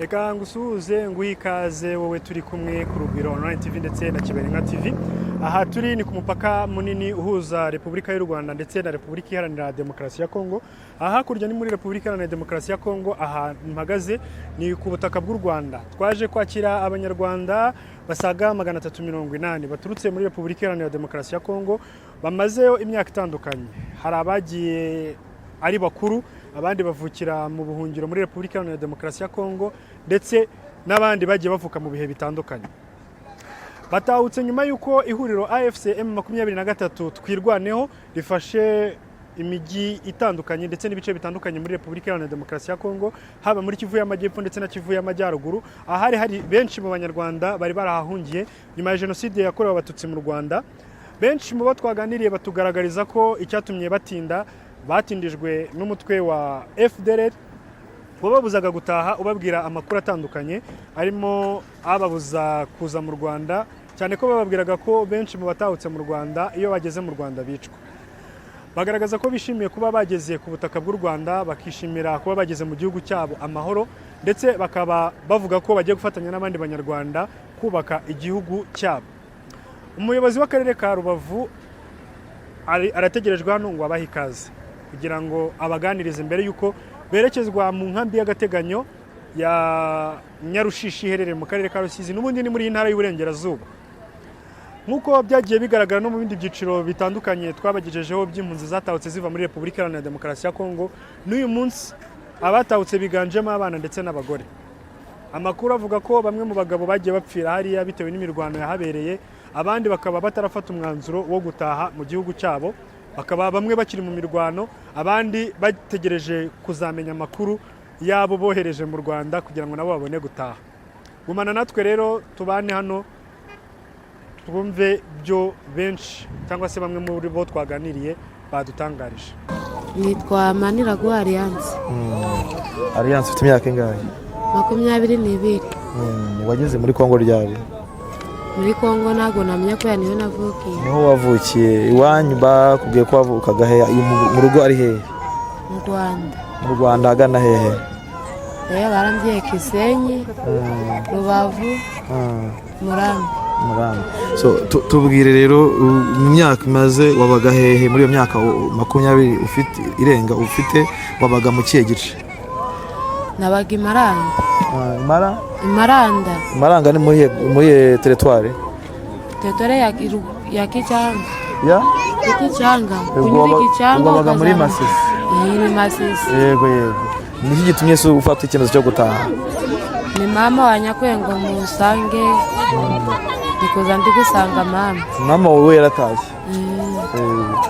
Reka ngusuhuze, nguhe ikaze wowe turi kumwe ku Rugwiro Online TV ndetse na Kiberenka TV. Aha turi ni ku mupaka munini uhuza Repubulika y'u Rwanda ndetse na Repubulika Iharanira Demokarasi ya Kongo. Aha hakurya ni muri Repubulika Iharanira Demokarasi ya Kongo, aha mpagaze ni ku butaka bw'u Rwanda. Twaje kwakira Abanyarwanda basaga 380 baturutse muri Repubulika Iharanira Demokarasi ya Kongo, bamazeyo imyaka itandukanye. Hari abagiye ari bakuru, abandi bavukira mu buhungiro muri Repubulika Iharanira Demokarasi ya Kongo, ndetse n'abandi bagiye bavuka mu bihe bitandukanye. Batahutse nyuma y'uko ihuriro AFC M23 Twirwaneho rifashe imijyi itandukanye ndetse n'ibice bitandukanye muri Repubulika Iharanira Demokarasi ya Kongo, haba muri Kivu y'Amajyepfo ndetse na Kivu y'Amajyaruguru, ahari hari benshi mu Banyarwanda bari barahahungiye nyuma ya Jenoside yakorewe Abatutsi mu Rwanda. Benshi mu bo twaganiriye batugaragariza ko icyatumye batinda, batindijwe n'umutwe wa FDLR wababuzaga gutaha, ubabwira amakuru atandukanye arimo ababuza kuza mu Rwanda, cyane ko bababwiraga ko benshi mu batahutse mu Rwanda, iyo bageze mu Rwanda bicwa. Bagaragaza ko bishimiye kuba bageze ku butaka bw'u Rwanda, bakishimira kuba bageze mu gihugu cyabo amahoro, ndetse bakaba bavuga ko bagiye gufatanya n'abandi Banyarwanda kubaka igihugu cyabo. Umuyobozi w'akarere ka Rubavu arategerejwe hano ngo abahe ikaze kugira ngo abaganirize mbere y'uko berekezwa mu nkambi y'agateganyo ya Nyarushishi, iherereye mu karere ka Rusizi, n'ubundi ni muri iyi ntara y'Uburengerazuba. Nk'uko byagiye bigaragara no mu bindi byiciro bitandukanye twabagejejeho by'impunzi zatahutse ziva muri Repubulika Iharanira Demokarasi ya Kongo, n'uyu munsi abatahutse biganjemo abana ndetse n'abagore. Amakuru avuga ko bamwe mu bagabo bagiye bapfira hariya bitewe n'imirwano yahabereye, abandi bakaba batarafata umwanzuro wo gutaha mu gihugu cyabo, bakaba bamwe bakiri mu mirwano, abandi bategereje kuzamenya amakuru y'abo bohereje mu Rwanda kugira ngo nabo babone gutaha. Gumana natwe rero, tubane hano, twumve byo benshi cyangwa se bamwe muri bo twaganiriye badutangarije. Nitwa Maniraguha Alliance. Alliance, ufite imyaka ingahe? 22. Wageze muri Kongo ryari? Muri Kongo ntabwo namenya ko niyo navukiye. Niho wavukiye? Iwanyu bakubwiye ko wavukaga hehe? Mu rugo ari hehe? Mu Rwanda. Mu Rwanda ahagana hehe? Rero barambwiye Kisenyi, Rubavu, Murambi. Murambi. So tubwire rero, mu myaka imaze wabaga hehe? Muri iyo myaka 20 ufite, irenga ufite, wabaga mu kihe gice? Nabaga i Maranda. Mara? I Maranda. Maranga ni muri territoire? Territoire ya Kicanga. Ya? Kicanga. Ubwo Kunyura Kicanga. Ubwo wabaga muri Ukazamuka. Masisi? Iyi ni Masisi. Yego. Niki gitumye se ufata icyemezo cyo gutaha? Ni mama wa nyakwengo musange, ndikuza ndi gusanga mama. Mama wawe yaratashye?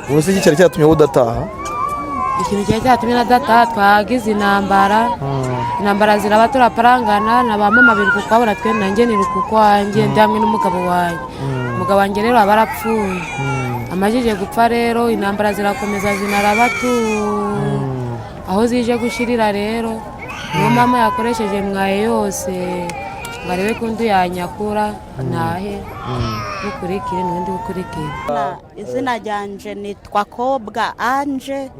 Ubu se iki cyari cyatumye wowe udataha? Ikintu cyari cyatumye nadataha, twagize intambara, intambara ziraba, turaparangana na ba mama biruka ukwabo, natwe nanjye niruka ukwanjye, ndi hamwe n'umugabo wanjye. Umugabo wanjye rero aba arapfuye. Amajije gupfa rero, intambara zirakomeza, zinaraba tu. Aho zije gushirira rero, niyo mama yakoresheje mwaye yose ngo arebe ko undi yanyakura ntahe mukurikire, niwe ndi gukurikira. Izina ryanje nitwa Kobwa Anje.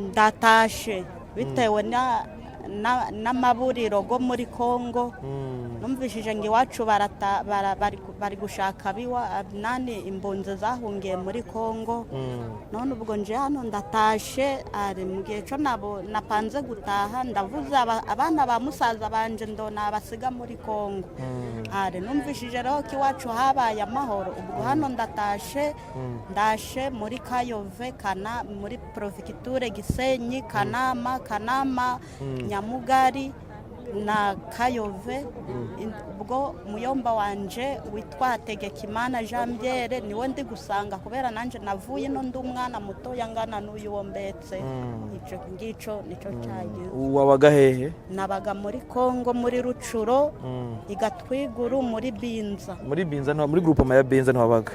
Ndatashe bitewe n'amaburiro go muri Kongo. Numvishije ngo iwacu bari gushaka abiwa nani, imbunzi zahungiye muri Kongo. None ubwo nje hano ndatashe, ari mu gihe cyo nabo napanze gutaha. Ndavuze abana ba musaza banje ndo nabasiga muri Kongo. Ari numvishije rero ko iwacu habaye amahoro, ubwo hano ndatashe. Ndashe muri Kayove kana muri préfecture Gisenyi, Kanama, Nyamugari na Kayove. Ubwo muyomba wanje witwa Hategekimana Jean Pierre niwe ndi gusanga, kubera nanjye navuye ino ndi umwana mutoya ngana n'uyu wo mbetse. Icyo ngicyo nicyo cyagize. Wabaga hehe? Nabaga muri Kongo, muri Rucuro, igatwiguru, muri Binza. Muri Binza, muri groupement ya Binza ntiwabaga?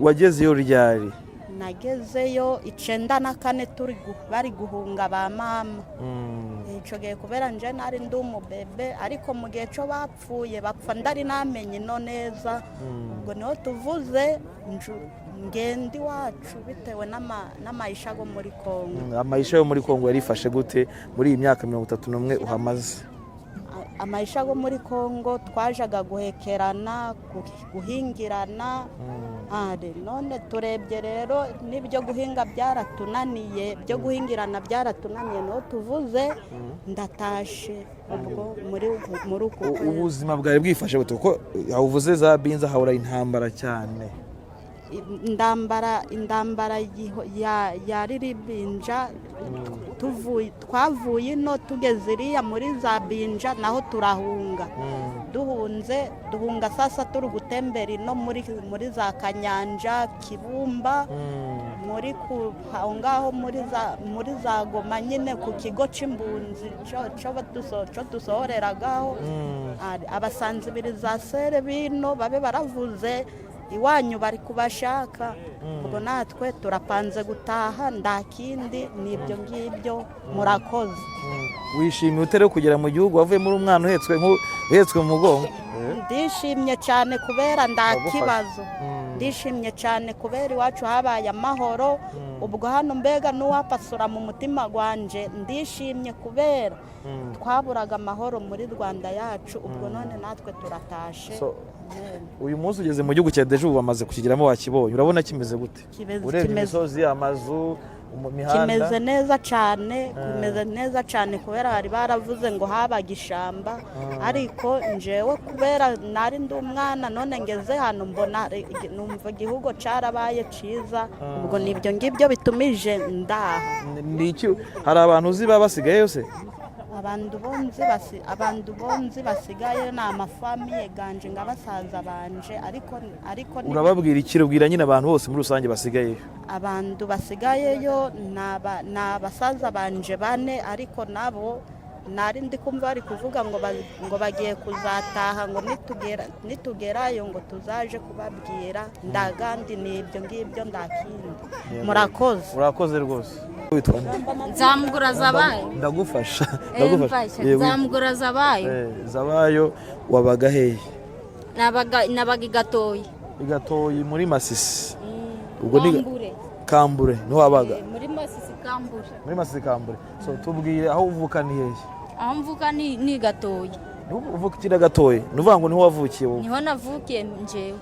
Wagezeyo ryari? Nagezeyo 94 bari guhunga ba mama. Icyo gihe kubera nje nari ndi umubebe, ariko mu gihe cyo bapfuye bapfa ndari namenye ino neza. Ubwo niho tuvuze ngenda iwacu bitewe n'amayisha yo muri Kongo. Amayisha yo muri Kongo yarifashe gute muri iyi myaka 31 uhamaze? Amayisha yo muri Kongo twajaga guhekerana, guhingirana. None turebye rero n'ibyo guhinga byaratunaniye, byo guhingirana byaratunaniye, niho tuvuze ndatashe ubwo muri uku kwezi. Ubuzima bwawe bwifashe bute? Kuko aho uvuze za Binza hahora intambara cyane. Indambara ya riribinja, twavuye ino tugeze iriya muri za Binja naho turahunga. Duhunze duhunga sasa turi gutembera ino muri za Kanyanja, Kibumba, muri aho ngaho muri za Goma nyine ku kigo cy'imbunzi cyo dusohoreragaho. Abasanzibirizasere bino babe baravuze iwanyu bari kubashaka. Ubwo natwe turapanze gutaha, nta kindi ni ibyo ngibyo. Murakoze. Wishimiye ute rero kugera mu gihugu wavuye muri umwana uhetswe mu mugongo? Ndishimye cyane kubera nta Ndagufasha. kibazo. Ndishimye cyane kubera iwacu habaye amahoro. Ubwo hano mbega n'uwapasura mu mutima wanje, ndishimye kubera twaburaga amahoro muri Rwanda yacu. Ubwo none natwe turatashe. So, Amen. uyu munsi ugeze mu gihugu cya déjà, ubu bamaze kukigeramo, wakibonye, urabona kimeze gute? Urebye imisozi, amazu, imihanda. Kimeze neza cyane, kimeze neza cyane kubera bari baravuze ngo habaga ishamba, ariko njewe kubera nari ndi umwana, none ngeze hano mbona numva igihugu cyarabaye cyiza. Ubwo nibyo ngibyo bitumije ndaha. Ni iki, hari abantu uzi baba basigayeyo se? Abantu bonzi basigaye ni amafamiye ganje nga basaza banje, ariko Urababwira iki? Ubwira nyine abantu bose muri rusange basigayeyo. Abantu basigayeyo ni abasaza banje bane, ariko nabo nari ndi kumva bari kuvuga ngo bagiye kuzataha, ngo nitugerayo ngo tuzaje kubabwira. Ndagandi ni ibyo ngibyo, ndakindi. Murakoze. Urakoze rwose. Witwa nde? Nzamugura Zabayo. Ndagufasha, ndagufasha. Mfasha. Yego. Nzamugura Zabayo. Zabayo, wabaga hehe? Nabaga i Gatoyi. I Gatoyi muri Masisi. Ubwo ni Kambure. Kambure niho wabaga? Muri Masisi Kambure. Muri Masisi Kambure. So tubwire, aho uvuka ni hehe? Aho mvuka ni Gatoyi. Niho uvukira Gatoyi? Ni ukuvuga ngo niho wavukiye wowe? Niho navukiye njyewe.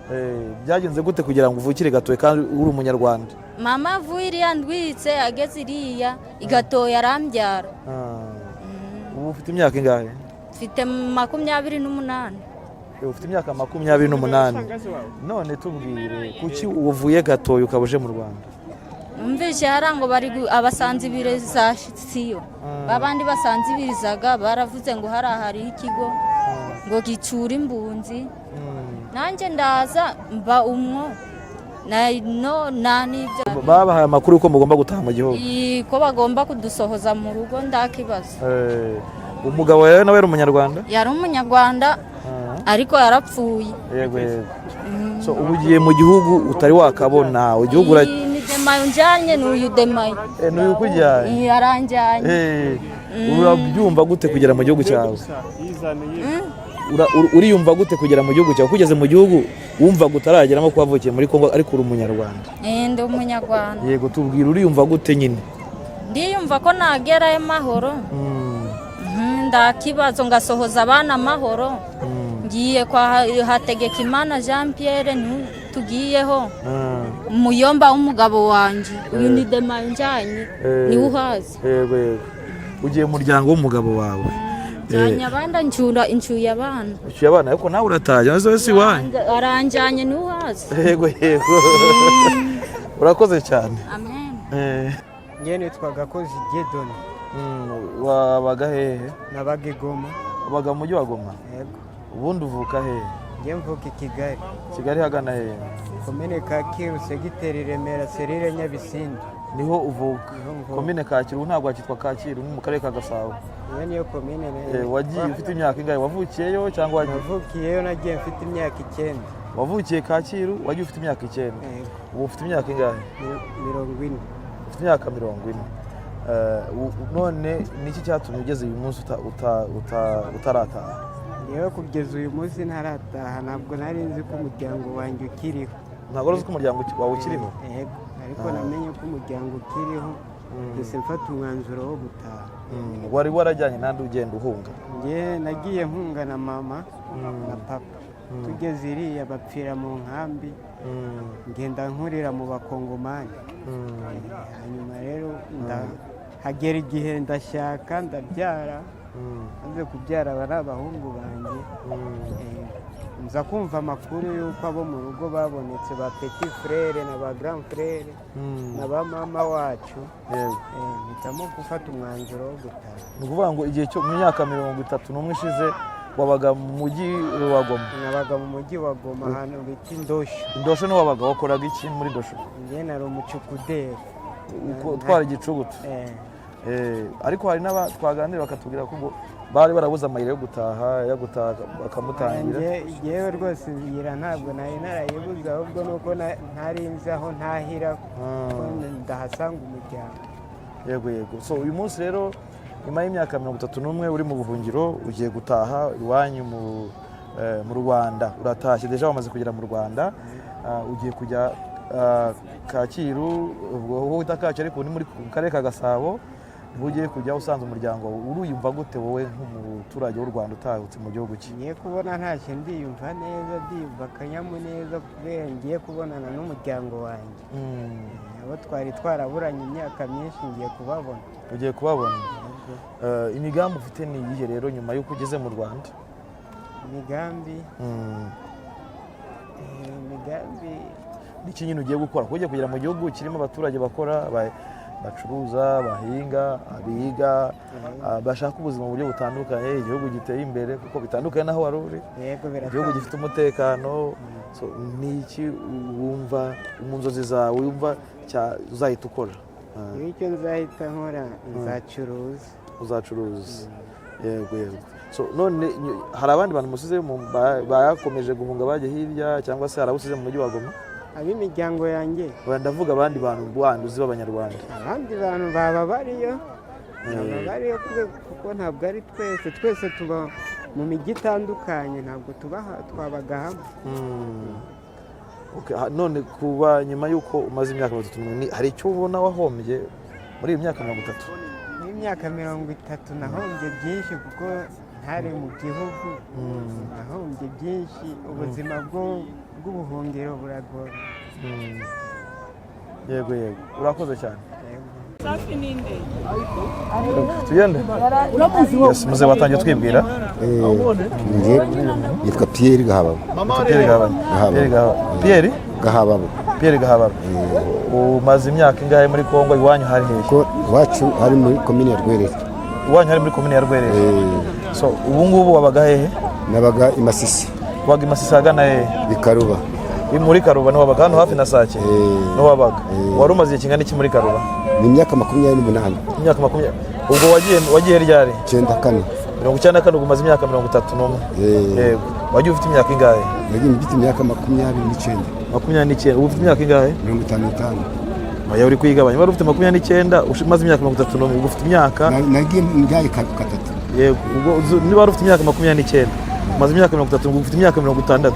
Byagenze gute kugira ngo uvukire Gatoyi kandi uri umunyarwanda? Mama avuye iriya ndwitse, ageze iriya i Gatoyi arambyara. Ubu ufite imyaka ingahe? Mfite 28. Ufite imyaka 28. None tubwire, kuki uvuye Gatoyi ukaba uje mu Rwanda? Numvise hariya ngo bari abasanzibirizasiyo babandi basanzibirizaga baravuze ngo hariya hariho ikigo ngo gicura imbunzi, nanjye ndaza mba umwo na no nta n'ibyo. Babahaye amakuru ko mugomba gutaha mu gihugu? Ko bagomba kudusohoza mu rugo, ndakibazo. Umugabo yawe nawe yari umunyarwanda? Yari umunyarwanda ariko yarapfuye. Yego. So ubu ugiye mu gihugu utari wakabona igihugu Iyi ni Demayo njyanye, ni uyu Demayo. Ni uyu ukujyanye? Iyi aranjyanye. Urabyumva gute kugera mu gihugu cyawe? Uriyumva gute kugera mu gihugu cyawe? Kugeze mu gihugu wumvaga utarageramo, ko wavukiye muri Kongo ariko uri umunyarwanda. Ndi umunyarwanda. Yego, tubwira, uriyumva gute nyine? Ndiyumva ko nagerayo amahoro. Ndakibazo ngasohoza abana amahoro. Ngiye kwa Hategekimana Jean Pierre, niwe tugiyeho, umuyomba w'umugabo wanjye. Uyu ni Demayo njyanye, niwe uhazi. Yego, ugiye mu muryango w'umugabo wawe. Njyanye abana, ncyura incyuye abana. Ucyuye abana ariko nawe urataye, maze wese iwanyu. Aranjyanye, niwe uhazi. Yego, urakoze cyane. Amen. Njye nitwa Gakozi Gedoni. Wabaga hehe? Nabaga i Goma. Wabaga mu mujyi wa Goma? Yego. Ubundi uvuka hehe? Njye mvuka i Kigali. Kigali hagana hehe? Komine Kacyiru, segiteri Remera, serire Nyabisindu. Niho uvuka? Niho mvuka. Komine Kacyiru, ubu ntabwo hakitwa Kacyiru, ni mu karere ka Gasabo. Iyo niyo komine nayo. Wagiye ufite imyaka ingahe? Wavukiyeyo cyangwa wagiye? Navukiyeyo, nagiye mfite imyaka 9. Wavukiye Kacyiru, wagiye ufite imyaka 9. Yego. Ubu ufite imyaka ingahe? 40. Ufite imyaka 40. None niki cyatumye ugeze uyu munsi utarataha? Yewe, kugeza uyu munsi ntarataha, ntabwo nari nzi ko umuryango wanjye ukiriho. Ntabwo wari uzi ko umuryango wawe ukiriho? Yego, ariko namenye ko umuryango ukiriho, ndetse mfata umwanzuro wo gutaha. Wari warajyanye nande ugenda uhunga? Njye nagiye mpunga na mama na papa, tugeze iriya bapfira mu nkambi, ngenda nkurira mu Bakongomani. Hanyuma rero hagera igihe ndashaka, ndabyara. Maze kubyara aba ari abahungu banjye. Nza kumva amakuru y'uko abo mu rugo babonetse, ba petit frère na ba grand frère na ba mama wacu. Mpitamo gufata umwanzuro wo gutaha. Ni ukuvuga ngo igihe cyo mu myaka 31 ishize wabaga mu mujyi wa Goma? Nabaga mu mujyi wa Goma, ahantu bita Indosho. Indosho niho wabaga, wakoraga iki muri Ndosho? Njye nari umucukuderi. Utwara igicugutu? Eh. Ariko hari n'aba twaganira bakatubwira ko ngo bari barabuze amayira yo gutaha bakamutangira. Njyewe rwose inzira ntabwo nari narayibuze, ahubwo nuko ntari nzi aho ntahira ko ndahasanga umuryango. Yego, so uyu munsi rero nyuma y'imyaka 31 uri mu buhungiro, ugiye gutaha iwanyu mu Rwanda. Uratashye déjà, wamaze kugera mu Rwanda. Ugiye kujya Kacyiru, ubwo wowe wita Kacyiru ariko ni muri mu karere ka Gasabo niho ugiye kujya usanze umuryango wawe. Uriyumva gute wowe nk'umuturage w'u Rwanda utahutse mu gihugu cye? Ngiye kubona ntashye ndiyumva neza, ndiyumva akanyamuneza kubera ngiye kubonana n'umuryango wanjye. Abo twari twaraburanye imyaka myinshi ngiye kubabona. Ugiye kubabona. Imigambi ufite ni iyihe rero nyuma y'uko ugeze mu Rwanda? Imigambi, imigambi. N'iki nyine ugiye gukora kuko ugiye kugera mu gihugu kirimo abaturage bakora, bacuruza, bahinga, abiga, bashaka ubuzima mu buryo butandukanye, igihugu giteye imbere kuko bitandukanye n'aho wari uri, Yego. igihugu Biratandukanye. gifite umutekano. So, ni iki wumva mu nzozi zawe wumva uzahita ukora? Iyo icyo nzahita nkora, nzacuruza. Uzacuruza, yego. So none hari abandi bantu musize bakomeje guhunga bajya hirya, cyangwa se hari abo usize mu mujyi wa Goma? Ab'imiryango yanjye? Oya, ndavuga abandi bantu bandi uzi b'Abanyarwanda. Abandi bantu baba bariyo, baba bariyo kuko ntabwo ari twese, twese tuba mu mijyi itandukanye, ntabwo tuba twabaga hamwe. Okay, none kuba nyuma y'uko umaze imyaka 31, hari icyo ubona wahombye muri iyi myaka 30? N'imyaka 30 nahombye byinshi kuko ntari mu gihugu, nahombye byinshi. Ubuzima bw'ubuhungiro buragora. Yego, urakoze cyane. Yego. Tugende. Yes, muze watangiye twibwira. Njye nitwa Pierre Gahababo. Pierre Gahababo. Gahababo. Pierre Gahababo. Pierre. Gahababo. Pierre Gahababo, umaze imyaka ingahe muri Kongo? Iwanyu hari hehe? Ko iwacu hari muri komine ya Rwerere. Iwanyu hari muri komine ya Rwerere. So ubu ngubu wabaga hehe? Nabaga i Masisi. Wabaga i Masisi ahagana hehe? I Karuba. Muri Karuba niho wabaga, hano hafi na Sake niho wabaga? Eh. Wari umaze igihe kingana iki muri Karuba? Ni imyaka 28. Imyaka 20. Ubwo wagiye ryari? 94. 94, ubwo umaze imyaka 31. Eh. Yego, wagiye ufite imyaka ingahe? Nagiye mfite imyaka 29. 29. Ubu ufite imyaka ingahe? 55. Oya, uri kuyigabanya. Wari ufite 29, umaze imyaka 31, ubwo ufite imyaka Nagiye mbyaye gatatu. Yego, ubwo niba wari ufite imyaka 29, umaze imyaka 30, ubwo ufite imyaka 60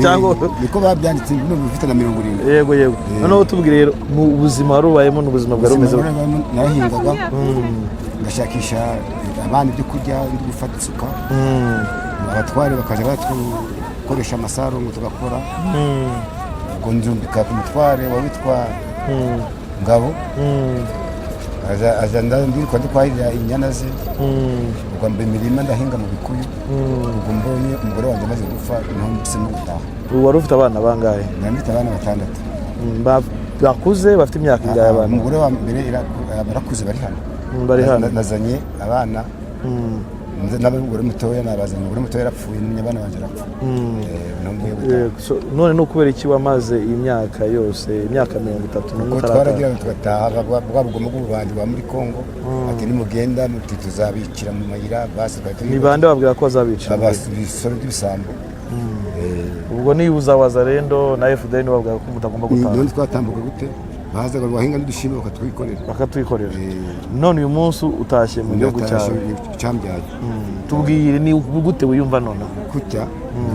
cyangwa? Niko babyanditse, none ufite na 70. Yego. Noneho tubwire rero, mu buzima wari ubayemo, ni ubuzima bwari bumeze bute? Narahingaga, ngashakisha abana ibyo kurya, ndi gufata isuka, abatware bakajya batukoresha amasaro ngo tugakora. Ubwo nzumbika ku mutware wa witwa Ngabo, aza ndiruka ndikwahirira inyana ze. Ubwo mba imirima, ndahinga mu bikuyu. Ubwo mbonye umugore wanjye amaze gupfa, niho mpisemo gutaha. Ubu wari ufite abana bangahe? Nari mfite abana batandatu. Bakuze, bafite imyaka ingahe abana? Umugore wa mbere barakuze, bari hano. Bari hano. Nazanye abana n'abagore mutoya nabazanye. Umugore mutoya yarapfuye, n'abana banjye arapfa. Niho mvuye gutaha. Yego, so, none ni ukubera iki wamaze imyaka yose, imyaka 31 Kuko utarataha? twaragira ngo tugataha, bwa bugomo bw'ububandi bwa muri Kongo, ati nimugenda muti tuzabicira mu mayira. Basi twari turi Ni bande babwira ko bazabica? Ibisoro by'ibisambo. Ubwo niba uza Wazalendo na FDL bavuga ko mutagomba gutaha. None twatambuka gute? Bazaga bahinga n'udushimba bakatwikorera. Bakatwikorera. None uyu munsi utashye mu gihugu cyawe. Cyambyaye. Tubwire, ni gute wiyumva noneho? Kutya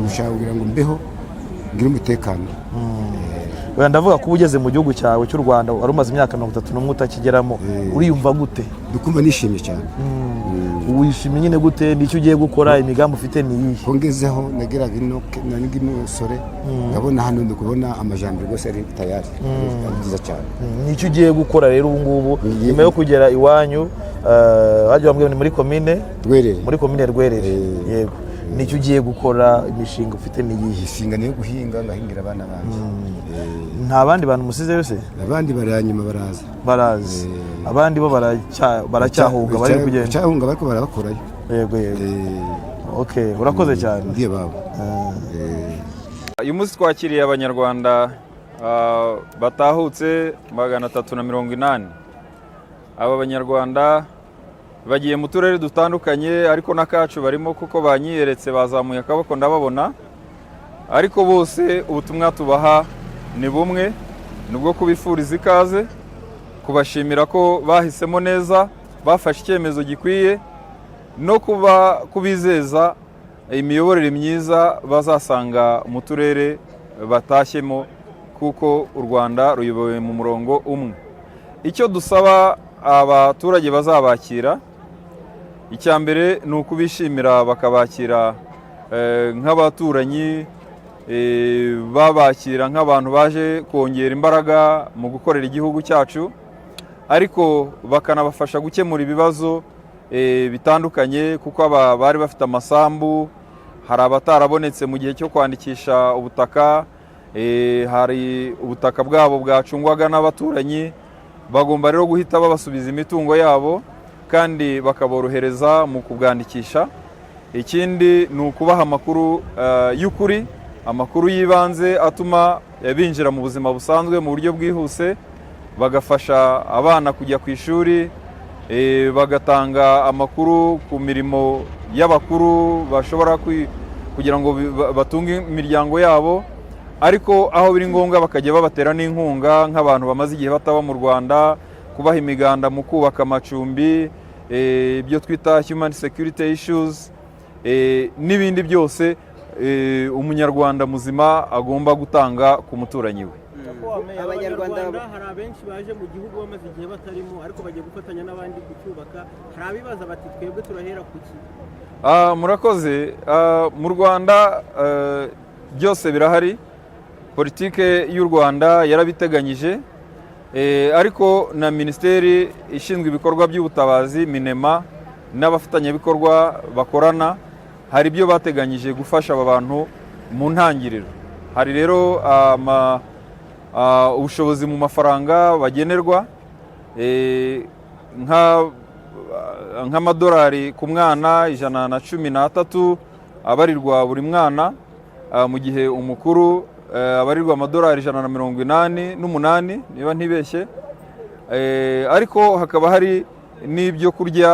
gushaka kugira ngo mbeho ngire umutekano. Oya, ndavuga kuba ugeze mu gihugu cyawe cy'u Rwanda, wari umaze imyaka 31 utakigeramo, uriyumva gute? Dukumva nishimye cyane. Wishimye nyine gute? Nicyo ugiye gukora? Imigambi ufite ni iyihe? Ko ngezeho nageraga ino nari ndi umusore, ndabona hano ndi kubona amajambere rwose ari tayari, ari byiza cyane. Nicyo ugiye gukora rero ubu ngubu nyuma yo kugera iwanyu? Hajya bambwiye ni muri komine Rwerere. Muri komine Rwerere, yego. Nicyo ugiye gukora? Imishinga ufite ni iyihe? Inshinga niyo guhinga, ngahingira abana banjye. Nta bandi bantu musizeyo se? Abandi bari hanyuma baraza. Barazi abandi bo baracyahunga, bari kugenda. Baracyahunga bariko barabakorayo. Yego, okay, urakoze cyane. Ndiye babo. Uyu munsi twakiriye Abanyarwanda batahutse 380. Aba Banyarwanda bagiye mu turere dutandukanye, ariko n'akacu barimo kuko banyiyeretse, bazamuye akaboko ndababona. Ariko bose ubutumwa tubaha ni bumwe, ni ubwo kubifuriza ikaze, kubashimira ko bahisemo neza, bafashe icyemezo gikwiye, no kuba kubizeza imiyoborere myiza bazasanga mu turere batashyemo, kuko u Rwanda ruyobowe mu murongo umwe. Icyo dusaba abaturage bazabakira, icya mbere ni ukubishimira, bakabakira nk'abaturanyi, babakira nk'abantu baje kongera imbaraga mu gukorera igihugu cyacu, ariko bakanabafasha gukemura ibibazo bitandukanye, kuko aba bari bafite amasambu, hari abatarabonetse mu gihe cyo kwandikisha ubutaka, hari ubutaka bwabo bwacungwaga n'abaturanyi. Bagomba rero guhita babasubiza imitungo yabo kandi bakaborohereza mu kubwandikisha. Ikindi ni ukubaha amakuru y'ukuri, amakuru y'ibanze atuma binjira mu buzima busanzwe mu buryo bwihuse, bagafasha abana kujya ku ishuri, bagatanga amakuru ku mirimo y'abakuru bashobora kugira ngo batunge imiryango yabo, ariko aho biri ngombwa bakajya babatera n'inkunga nk'abantu bamaze igihe bataba mu Rwanda, kubaha imiganda mu kubaka amacumbi, ibyo twita human security issues, n'ibindi byose Umunyarwanda muzima agomba gutanga ku muturanyi we. Abanyarwanda, hari abenshi baje mu gihugu bamaze igihe batarimo, ariko bagiye gufatanya n'abandi kucyubaka. Hari abibaza bati: "Twebwe turahera ku ki?" Murakoze. Mu Rwanda byose birahari, politike y'u Rwanda yarabiteganyije, ariko na Minisiteri ishinzwe ibikorwa by'ubutabazi, MINEMA, n'abafatanyabikorwa bakorana, hari ibyo bateganyije gufasha aba bantu mu ntangiriro. Hari rero ubushobozi mu mafaranga bagenerwa, nk'amadolari ku mwana 113 abarirwa buri mwana, mu gihe umukuru abarirwa amadolari 188 niba ntibeshye. Ariko hakaba hari n'ibyo kurya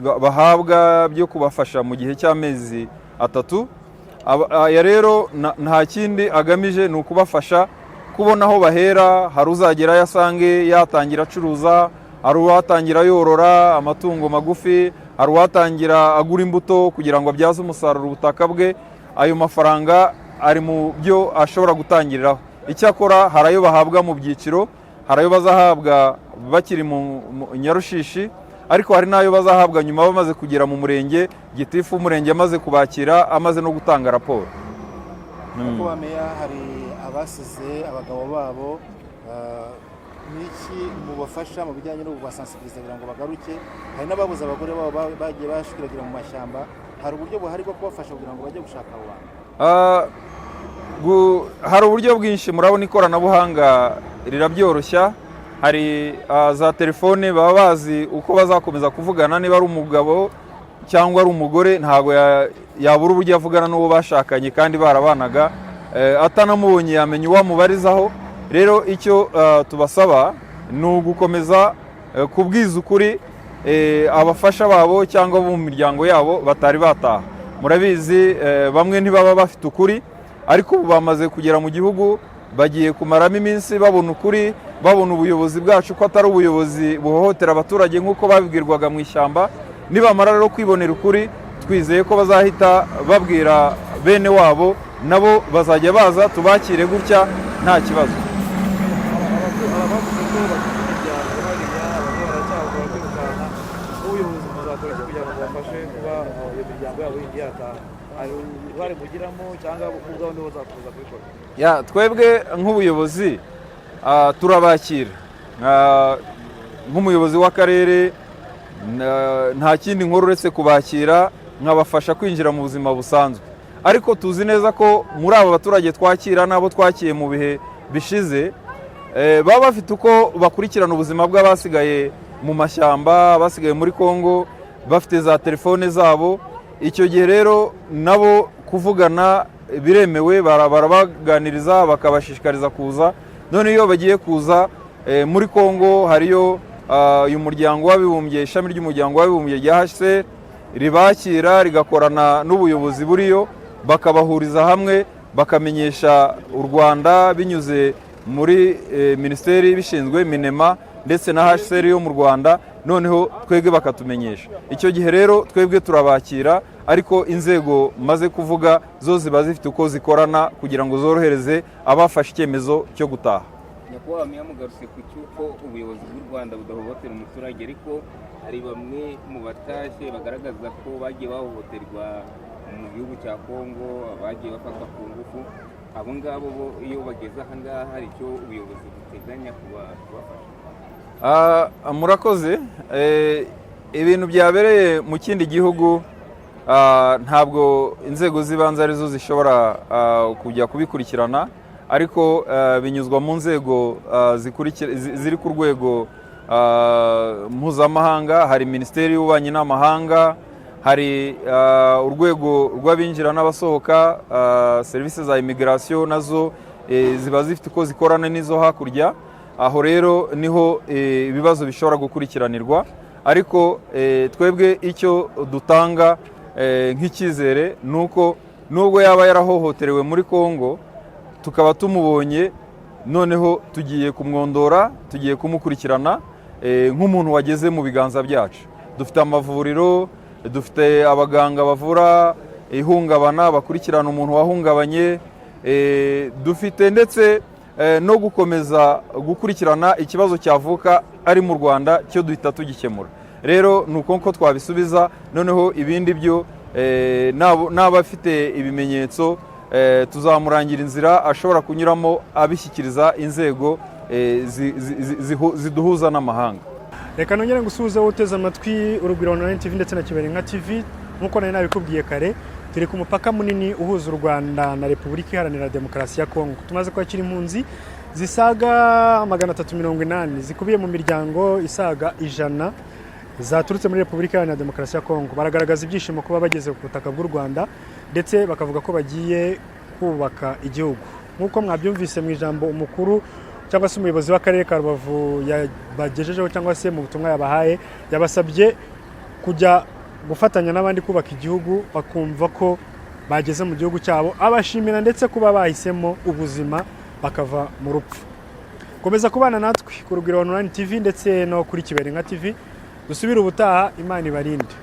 bahabwa byo kubafasha mu gihe cy'amezi 3. Aya rero nta kindi agamije, ni ukubafasha kubona aho bahera. Hari uzagerayo asange yatangira acuruza, hari uwatangira yorora amatungo magufi, hari uwatangira agura imbuto kugira ngo abyaze umusaruro ubutaka bwe. Ayo mafaranga ari mu byo ashobora gutangiriraho. Icyakora hari ayo bahabwa mu byiciro, hari ayo bazahabwa bakiri mu Nyarushishi, ariko hari n'ayo bazahabwa nyuma bamaze kugera mu murenge, gitifu w'umurenge amaze kubakira, amaze no gutanga raporo. Nyakubahwa Meya, hari abasize abagabo babo, n'iki mubafasha mu bijyanye no kubasansibiliza kugira ngo bagaruke? Hari n'ababuze abagore babo bagiye bashwiragira mu mashyamba. Hari uburyo buhari bwo kubafasha kugira ngo bajye gushaka abo bantu? Hari uburyo bwinshi. Murabona ikoranabuhanga rirabyoroshya. Hari za telefone, baba bazi uko bazakomeza kuvugana. Niba ari umugabo cyangwa ari umugore, ntabwo yabura uburyo avugana n'uwo bashakanye kandi barabanaga. Atanamubonye yamenya uwamubarizaho. Rero icyo tubasaba ni ugukomeza kubwiza ukuri abafasha babo cyangwa bo mu miryango yabo batari bataha. Murabizi, bamwe ntibaba bafite ukuri, ariko ubu bamaze kugera mu gihugu, bagiye kumaramo iminsi babona ukuri, babona ubuyobozi bwacu ko atari ubuyobozi buhohotera abaturage nk'uko babibwirwaga mu ishyamba. Nibamara rero kwibonera ukuri, twizeye ko bazahita babwira bene wabo, nabo bazajya baza tubakire gutya nta kibazo. Abavuze ko bafite imiryango hariya, bamwe baracyagora kwirukanka. Nk'ubuyobozi muzakora iki kugira ngo mubafashe kuba iyo miryango yabo yindi yataha? Hari uruhare mugiramo cyangwa ubwabo nibo bazakomeza kubikora? Ya, twebwe nk'ubuyobozi turabakira. Nk'umuyobozi w'akarere nta kindi nkora uretse kubakira, nkabafasha kwinjira mu buzima busanzwe. Ariko tuzi neza ko muri aba baturage twakira n'abo twakiye mu bihe bishize, baba bafite uko bakurikirana ubuzima bw'abasigaye mu mashyamba, basigaye muri Kongo, bafite za telefone zabo. Icyo gihe rero nabo kuvugana biremewe, barabaganiriza, bakabashishikariza kuza. None iyo bagiye kuza, muri Kongo hariyo uyu muryango w'abibumbye, ishami ry'umuryango w'abibumbye rya HCR ribakira, rigakorana n'ubuyobozi buriyo, bakabahuriza hamwe, bakamenyesha u Rwanda binyuze muri minisiteri ibishinzwe, MINEMA, ndetse na HCR yo mu Rwanda, noneho twebwe bakatumenyesha. Icyo gihe rero twebwe turabakira, ariko inzego maze kuvuga zo ziba zifite uko zikorana kugira ngo zorohereze abafashe icyemezo cyo gutaha. Nyakubahwa meya, mugarutse ku cy'uko ubuyobozi bw'u Rwanda budahohotera umuturage, ariko hari bamwe mu batashye bagaragaza ko bagiye bahohoterwa mu gihugu cya Kongo, bagiye bafatwa ku ngufu. Abo ngabo bo iyo bageze aha ngaha, hari icyo ubuyobozi buteganya kubafasha? Murakoze. Ibintu byabereye mu kindi gihugu, ntabwo inzego z'ibanze arizo zishobora kujya kubikurikirana, ariko binyuzwa mu nzego ziri ku rwego mpuzamahanga. Hari Minisiteri y'Ububanyi n'Amahanga, hari urwego rw'abinjira n'abasohoka, serivisi za immigration, nazo ziba zifite uko zikorana n'izo hakurya. Aho rero niho ibibazo bishobora gukurikiranirwa. Ariko twebwe icyo dutanga nk'icyizere ni uko nubwo yaba yarahohoterewe muri Kongo, tukaba tumubonye, noneho tugiye kumwondora, tugiye kumukurikirana nk'umuntu wageze mu biganza byacu. Dufite amavuriro, dufite abaganga bavura ihungabana, bakurikirana umuntu wahungabanye, dufite ndetse no gukomeza gukurikirana ikibazo cyavuka ari mu Rwanda, cyo duhita tugikemura. Rero ni uko ko twabisubiza. Noneho ibindi byo, n'abafite ibimenyetso, tuzamurangira inzira ashobora kunyuramo abishyikiriza inzego ziduhuza n'amahanga. Reka nongere ngusuhuze wowe uteze amatwi Urugwiro Online TV ndetse na Kibarenga TV. Nk'uko nari nabikubwiye kare, turi ku mupaka munini uhuza u Rwanda na Repubulika Iharanira Demokarasi ya Kongo. Tumaze kwakira impunzi zisaga 380 zikubiye mu miryango isaga 100 zaturutse muri Repubulika Iharanira Demokarasi ya Kongo. Baragaragaza ibyishimo kuba bageze ku butaka bw'u Rwanda, ndetse bakavuga ko bagiye kubaka igihugu. Nk'uko mwabyumvise mu ijambo umukuru cyangwa se umuyobozi w'akarere ka Rubavu yabagejejeho, cyangwa se mu butumwa yabahaye, yabasabye kujya gufatanya n'abandi kubaka igihugu, bakumva ko bageze mu gihugu cyabo, abashimira ndetse kuba bahisemo ubuzima bakava mu rupfu. Komeza kubana natwe ku Rugwiro Online TV ndetse no kuri Kiberenga TV. Dusubire ubutaha, Imana ibarinde.